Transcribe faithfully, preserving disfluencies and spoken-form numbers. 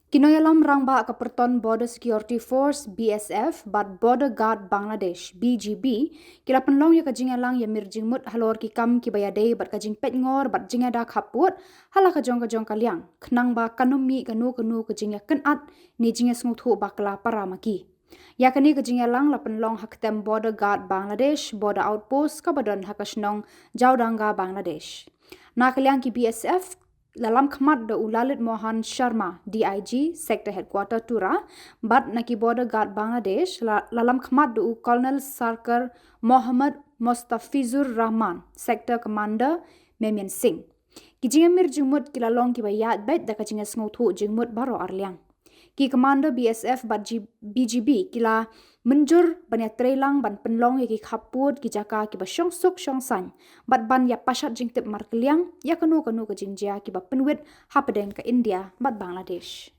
Ki nongïalam rangbah ka Pyrton Border Security Force, B S F, bad Border Guard Bangladesh, B G B, ki la pynlong ïa ka jingïalang ïamir jingmut halor ki kam kiba ïadei bad ka jingpeitngor bad jingïada khappud ha la ka jong ka jong ka liang, khnang ba kan ym mih kano kano ka jingïakynad ne jingïasngewthuh bakla para ma ki. Ïa kane ka jingïalang la pynlong ha ktem Border Guard Bangladesh, Border Outpost, kaba don ha ka shnong Jaodanga, Bangladesh. Na ka liang ki B S F, la lamkhmat da u Lalit Mohan Sharma, D I G, Sector Headquarter Tura, bad na ki Border Guard Bangladesh, la, la lamkhmat da u Colonel Sarkar Mohammad Mostafizur Rahman, Sector Commander, Mymensingh. Ki jingïamir jingmut ki la long kiba ïaid beit da ka jingïasngewthuh jingmut baroh arliang. Ki Commander B S F bad G-, B G B ki la mynjur ban ïatreilang ban pynlong ïa ki khappud ki jaka kiba shongsuk shongsaiñ, bad ban ïapashat jingtip markylliang ïa kano kano ka jingjia kiba pynwit hapdeng ka India bad Bangladesh.